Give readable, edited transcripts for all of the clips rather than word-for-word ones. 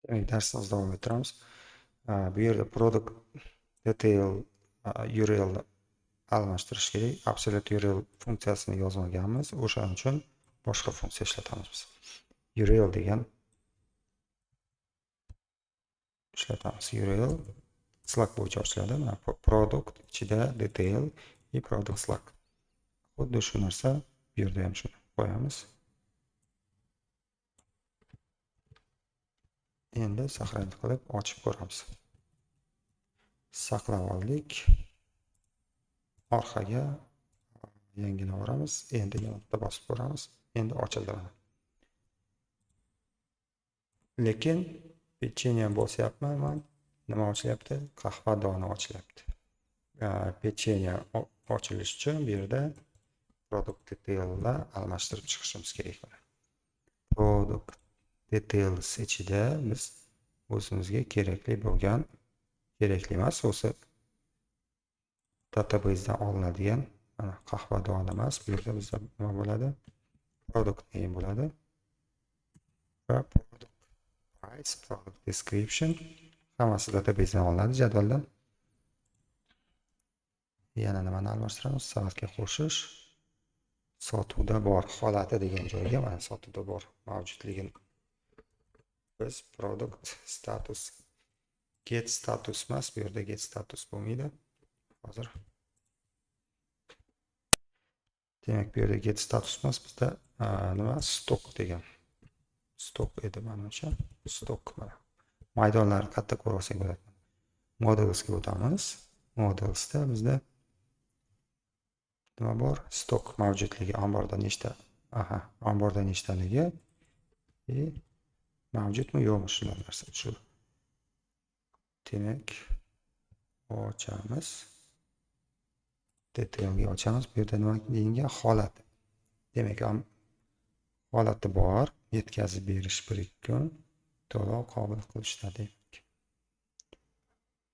Demak, darsimizni davom ettiramiz. Bu yerda product detail URL almashtirish kerak. Absolute URL funksiyasini yozmaganmiz. O'shaning uchun boshqa funksiya ishlatamiz biz. URL degan ishlatamiz. URL slug bo'yicha ochiladi. Mana product ichida detail и product slug. Xuddi shu narsa bu yerda ham shuni qo'yamiz. Endi saqlanib qilib ochib ko'ramiz. Saqlab oldik. Orqaga yangilab yuboramiz. Endi yana bitta bosib ko'ramiz. Endi ochildi mana. Lekin pechenye bosyapman man. Nima ochilyapti? Qahva doni ochilyapti. Pechenye ochilishi uchun bu yerda product detail'la almashtirib chiqishimiz kerak mana. Product details ichida biz o'zimizga kerakli bo'lgan, kerakli emas, o'zi database'dan olinadigan mana qahva doni emas, bu yerda bizda nima bo'ladi? Product name bo'ladi. Va product price, product description hammasi database'dan olinadi jadvaldan. Yana nimani almashtiramiz? Savatga qo'shish, sotuvda bor holati degan joyga mana sotuvda bor mavjudligini biz product status get status emas, bu yerda get status bo'lmaydi. Hozir. Demak, bu yerda get status emas, bizda nima stock degan. Stock edi manimcha. Stock mana. Maydonlarni qayerda ko'ra olsak bo'ladi. Modelsga o'tamiz. Modelsda bizda nima bor? Stock mavjudligi, omborda nechta? Aha, omborda nechtaligi? Mavjudmi yo'qmi shular narsa shu. Demak, ochamiz. Detailga ochamiz. Bu yerda nima deyilgan? Holati. Demak, holati bor, yetkazib berish 1-2 kun, to'lov qabul qilishda demak.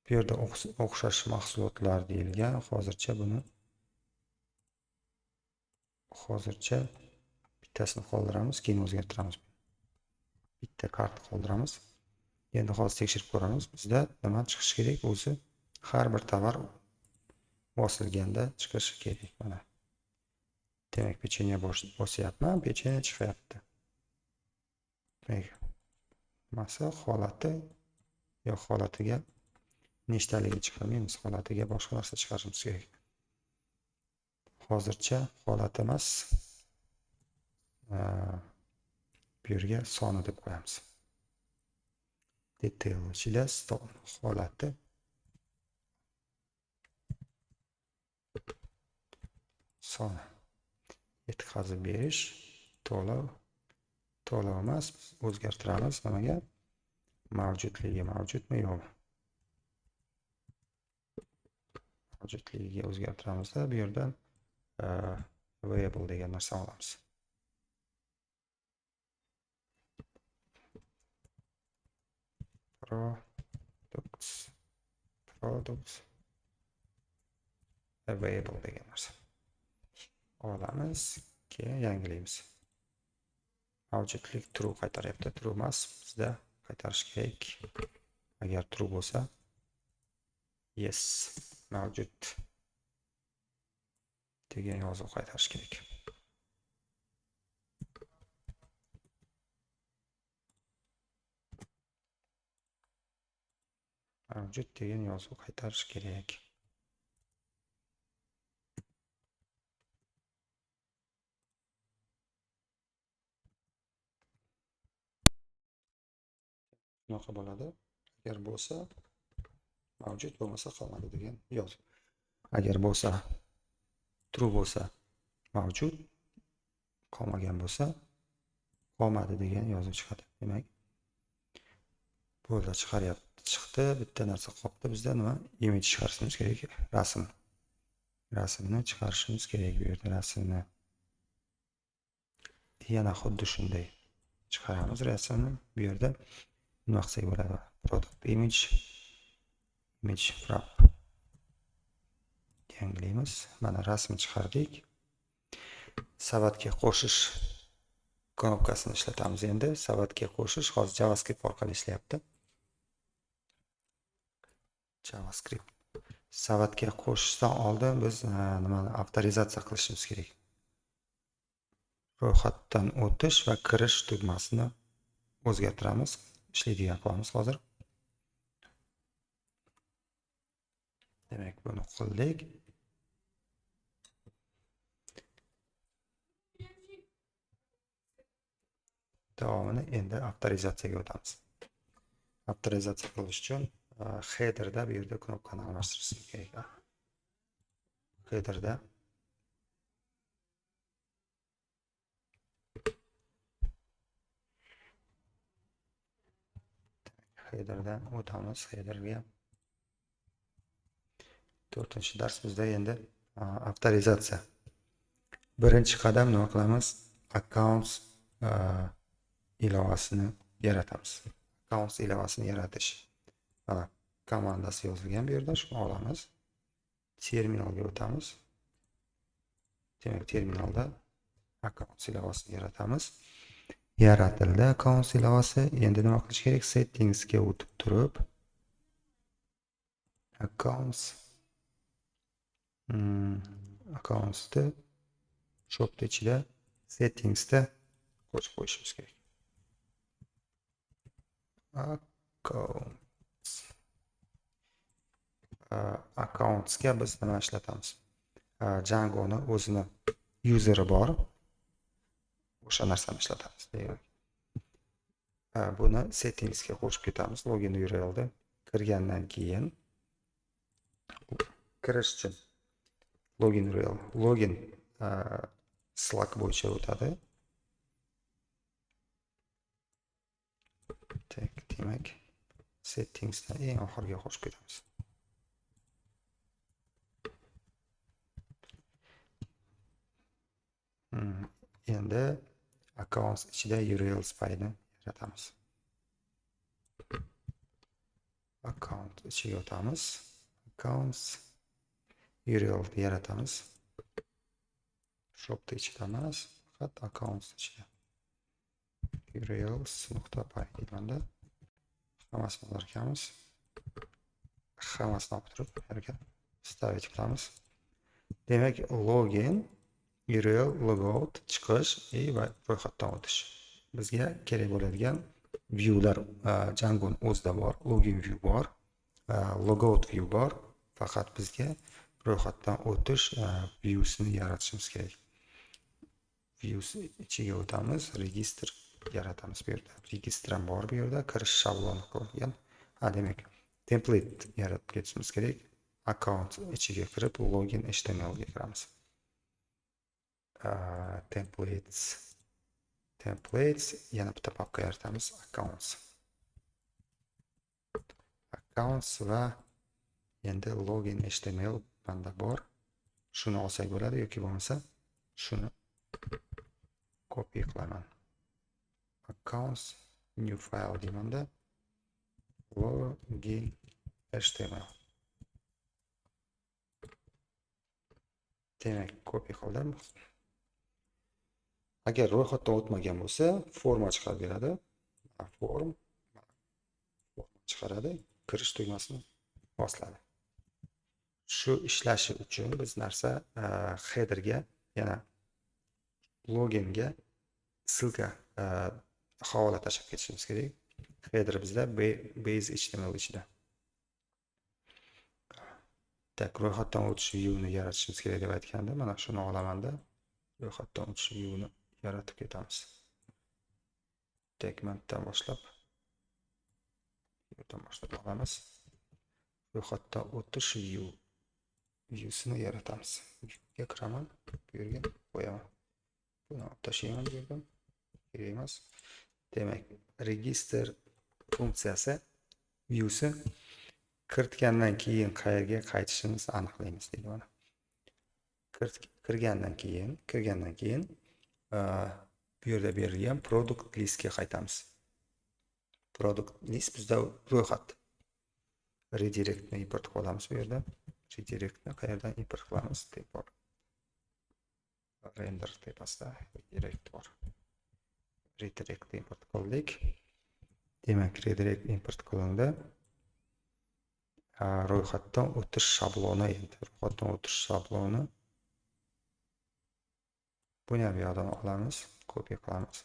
Bu yerda o'xshash mahsulotlar deyilgan. Hozircha buni bittasini qoldiramiz, keyin o'zgartiramiz. Bitta kart qoldiramiz. Endi hozir tekshirib ko'ramiz. Bizda nima chiqishi kerak? O'zi har bir tovar bosilganda chiqishi kerak mana. Demak, pechenye bosyapman, pechenye chiqyapti. Demak, nimasi holati yo holatiga nechtaligi chiqarmaymiz, holatiga boshqa narsa chiqarishimiz kerak. Hozircha holat emas. Bu yerga soni deb qo'yamiz. Detail ichida holati soni. Yetkazib berish, to'lov, to'lov emas, biz o'zgartiramiz nimaga? Mavjudligi mavjudmi yo'qmi? Mavjudligiga o'zgartiramizda bu yerdan variable degan narsa olamiz. Products available degan narsa olamiz, keyin yangilaymiz. Mavjudlik true qaytaryapti. True emas, bizda qaytarish kerak. Agar true bo'lsa, yes, mavjud degan yozuv qaytarish kerak. Mavjud degan yozuv qaytarish kerak. Shunaqa bo'ladi. Agar bo'lsa mavjud, bo'lmasa qolmadi degan yozuv. Agar bo'lsa true bo'lsa mavjud, qolmagan bo'lsa qolmadi degan yozuv chiqadi. Demak, bo'ldi, chiqaryapti. Chiqdi, bitta narsa qoldi bizda nima? Image chiqarishimiz kerak, rasm. Rasmni chiqarishimiz kerak bu yerda rasmni. Yana xuddi shunday chiqaramiz rasmni. Bu yerda nima qilsak bo'ladi? Product image, image wrap. Yangilaymiz. Mana rasm chiqardik. Savatga qo'shish Knopkasini ishlatamiz endi. Savatga qo'shish hozir JavaScript orqali ishlayapti. JavaScript. Savatga qo'shishdan oldin biz nimani avtorizatsiya qilishimiz kerak. Ro'yxatdan o'tish va kirish tugmasini o'zgartiramiz. Ishlaydigan qilamiz hozir. Demak, buni qildik. Davomini endi avtorizatsiyaga o'tamiz. Avtorizatsiya qilish uchun headerda bu yerda knopkani almashtirishimiz kerak. Headerda headerdan o'tamiz headerga. 4-dars bizda endi avtorizatsiya. Birinchi qadam nima qilamiz? Accounts ilovasini yaratamiz. Accounts ilovasini yaratish. Mana komandasi yozilgan bu yerda, shuni olamiz. Terminalga o'tamiz. Demak, terminalda accounts ilovasini yaratamiz. Yaratildi accounts ilovasi. Endi nima qilish kerak? Settingsga o'tib turib accounts accountsda shopda ichida settingsda qo'shib qo'yishimiz kerak. Accounts. Accountsga biz nima ishlatamiz? Django'ni o'zini useri bor. O'sha narsani ishlatamiz. Demak, buni settingsga qo'shib ketamiz. Login URLda kirgandan keyin kirish uchun login URL, login Slack bo'yicha o'tadi. Demak, settingsdan eng oxiriga qo'shib ketamiz. Endi accounts ichida URL spyni yaratamiz. Account ichiga o'tamiz. Accounts URL yaratamiz. Shopda ichida emas, faqat accounts ichida. urls.py deymanda. Hammasini olar ekanmiz. Hammasini olib turib, yerga stavить qilamiz. Demak, login, URL, logout, chiqish va ro'yxatdan o'tish. Bizga kerak bo'ladigan viewlar Django'ning o'zida bor, login view bor, logout view bor. Faqat bizga ro'yxatdan o'tish viewsini yaratishimiz kerak. Views ichiga o'tamiz, registr yaratamiz bu yerda. Registr ham bor bu yerda, kirish shabloni qo'yilgan. Demak, template yaratib ketishimiz kerak. Account ichiga kirib, login HTML ga kiramiz. Templates, templates, yana bitta papka yaratamiz, accounts. Accounts va endi login HTML menda bor. Shuni olsak bo'ladi yoki bo'lmasa shuni copy qilaman. Accounts new file deymanda login HTML. Demak, copy qildim. Agar ro'yxatdan o'tmagan bo'lsa, forma chiqarib beradi. Forma chiqaradi, kirish tugmasini bosiladi. Shu ishlashi uchun biz narsa headerga, yana loginga ссылка havola tashlab ketishimiz kerak. Header bizda base HTML ichida. Tak, ro'yxatdan o'tish viewni yaratishimiz kerak deb aytganda, mana shuni olamanda ro'yxatdan o'tish viewni yaratib ketamiz. Tak, mandan boshlab yerdan boshlab olamiz. Ro'yxatdan o'tish viewsini yaratamiz. Viewga kiraman, bu yerga qo'yaman. Buni olib tashlayman bu yerdan. Kerak emas. Demak, register funksiyasi viewsi kiritgandan keyin qayerga qaytishimizni aniqlaymiz deydi mana. Kirgandan keyin bu yerda berilgan product listga qaytamiz. Product list bizda ro'yxat. Redirectni import qilamiz bu yerda. Redirectni qayerdan import qilamiz? Bor. Render tepasida redirect bor. Redirect import qildik. Demak, redirect import qilindi. Ro'yxatdan o'tish shabloni endi. Ro'yxatdan o'tish shabloni. Buni ham bu yoqdan olamiz, kopiya qilamiz.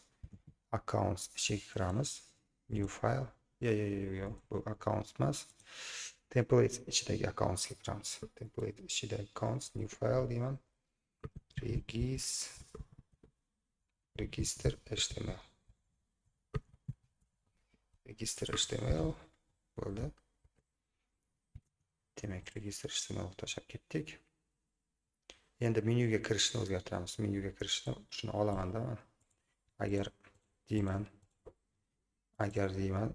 Accounts ichiga kiramiz. New file. Yo'q, bu accounts emas. Templates ichidagi accountsga kiramiz. Template ichidagi accounts, new file deyman. Register HTML. Register HTML bo'ldi. Demak, register HTML tashlab ketdik. Endi menyuga kirishni o'zgartiramiz. Menyuga kirishni shuni olamanda man. Agar deyman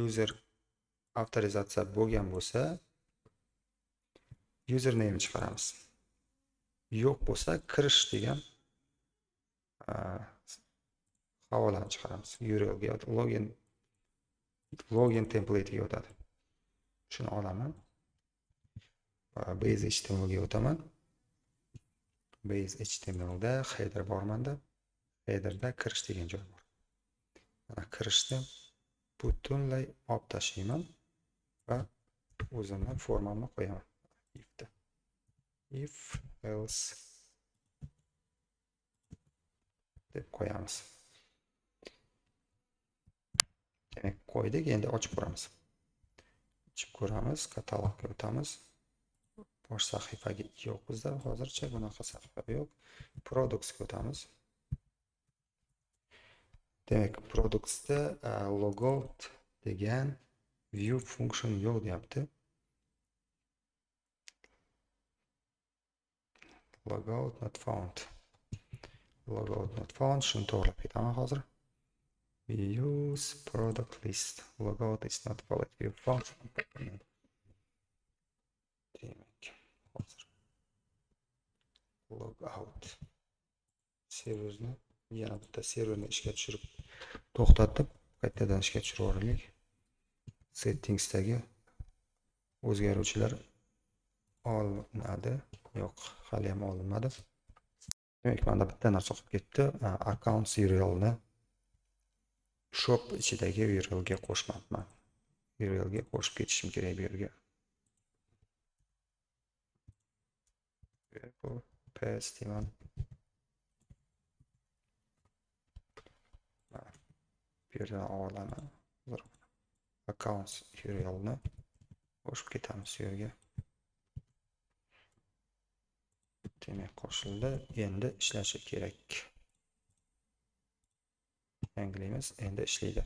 user avtorizatsiya bo'lgan bo'lsa, username chiqaramiz. Yo'q bo'lsa, kirish degan havolani chiqaramiz. URL ga login template ga o'tadi. Shuni olaman. Base HTML ga o'taman. Base HTML da header bor menda. Headerda kirish degan joy bor. Mana kirishni butunlay olib tashlayman va o'zimni formamni qo'yaman. If else deb qo'yamiz. Demak, qo'ydik, endi ochib ko'ramiz. Ochib ko'ramiz, katalogga o'tamiz. Bosh sahifaga yo'q bizda hozircha bunaqa sahifa yo'q. Productsga o'tamiz. Demak, productsda logout degan view function yo'q deyapti. Logout not found. Logout not found. Shuni to'g'rilab ketaman hozir. Use product list. Logout is not valid view function. Demak, hozir logout serverni yana bitta serverni ishga tushirib to'xtatib, qaytadan ishga tushirib yuboraylik. Settingsdagi o'zgaruvchilar olinadi. Yo'q, hali ham olinmadi. Demak, menda bitta narsa qolib ketdi. Accounts URLni shop ichidagi URL ga qo'shmabman. URL ga qo'shib ketishim kerak bu yerga. Paste deyman. Bu yerdan olaman. Accounts URLni qo'shib ketamiz bu yerga. Demak, qo'shildi. Endi ishlashi kerak. Yangilaymiz, endi ishlaydi.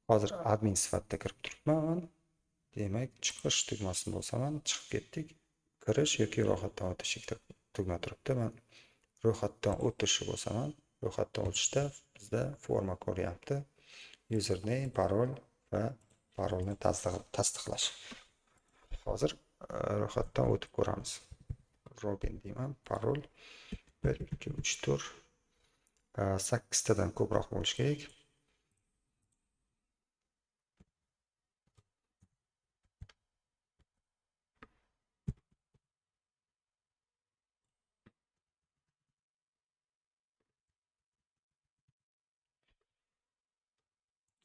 Hozir admin sifatida kirib turibman. Demak, chiqish tugmasini bosaman, chiqib ketdik. Kirish yoki ro'yxatdan o'tish ikkita tugma turibdi. Men ro'yxatdan o'tishni bosaman. Ro'yxatdan o'tishda bizda forma ko'ryapti. Username, parol va parolni tasdiqlash. Hozir ro'yxatdan o'tib ko'ramiz. Robin deyman, parol 1 2 3 4 8 tadan ko'proq bo'lishi kerak.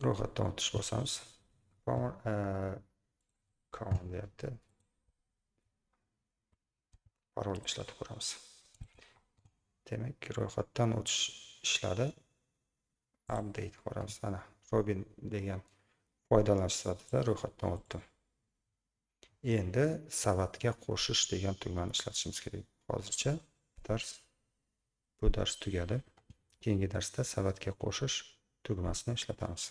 Ro'yxatdan o'tish bosamiz. Count deyapti. Parol ishlatib ko'ramiz. Demak, ro'yxatdan o'tish ishladi. Update ko'ramiz. Ana Robin degan foydalanuvchi sifatida ro'yxatdan o'tdim. Endi savatga qo'shish degan tugmani ishlatishimiz kerak. Hozircha bu dars tugadi. Keyingi darsda savatga qo'shish tugmasini ishlatamiz.